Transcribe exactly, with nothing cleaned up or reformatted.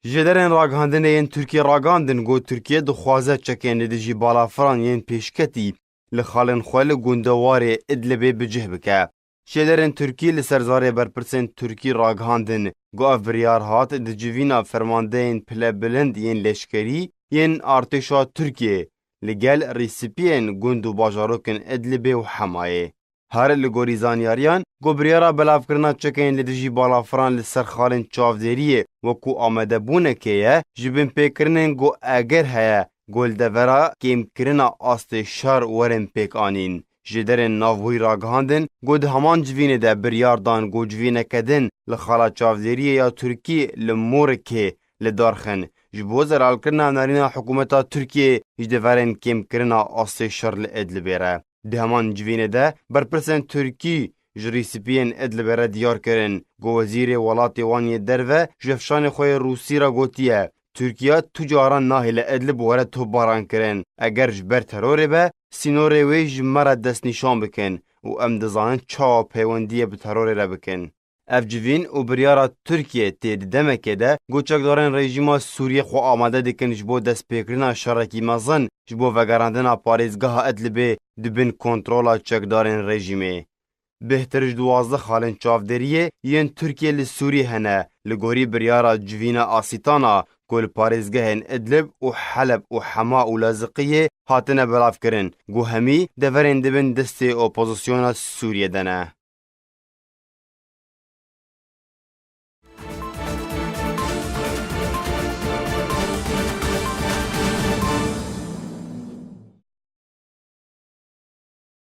Jêderên ragihandinê yên Tirkiyê ragihandin ku Tirkiye dixwaze çekên li dijî balafiran yên pêşketî li xalên xwe li gundewarê Idlibê bi cih bike. Jêderên Tirkî li ser zarê berpirsên Tirkî ragihandin ku ev biryar hat di civîna fermandeyên pilebilind yên leşkerî yên artêşa Tirkiyê li gel rîsipiyên gund û bajarokên Idlibê û Hemayê. Her li gorî zanyariyan, ku biryara belavkirina çekên li dijî balafiran li ser xalên çavdêriyê wekû amadebûnekê ye, ji binpêkirinên ku eger heye, ku li devera kêmkirina astê şer werin pêk anîn. Jêderên navbûyî ragihandin, ku di heman civînê de biryar dan ku civîneke din li xala çavdêriyê ya Tirkî li Morikê li dar xin, ji bo zelalkirina nerîna hikûmeta Tirkiyê ji deverên kêmkirina astê şer li Idlibê re. Di heman civînê de berpirsên Tirkî ji rîsipiyên Idlibê re diyar kirin ku wezîrê welatê wan yê derve ji hevşanê xwe yê Rûsî re gotiye, Tirkiye tu caran nahêle Idlib were topbaran kirin. Eger ji ber terorê be, sînorê wê ji me re destnîşan bikin û em dizanin çawa peywendiyê bi terorê re bikin. Ev civîn û biryara Tirkiyê tê di demekê de ku çekdarên rejîma Sûriyê xwe amade dikin ji bo destpêkirina şerekî mezin, ji bo vegerandina parêzgeha Idlibê di bin kontrola çekdarên rejîmê. Bêhtir ji duwazdeh xalên çavdêriyê yên Tirkiyê li Sûriyê hene, li gorî biryara civîna Asîtana ku li parêzgehên Idlib û Heleb û Hema û Laziqiyê hatine belavkirin, ku hemî deverên di bin destê opozisyona Sûriyê de ne.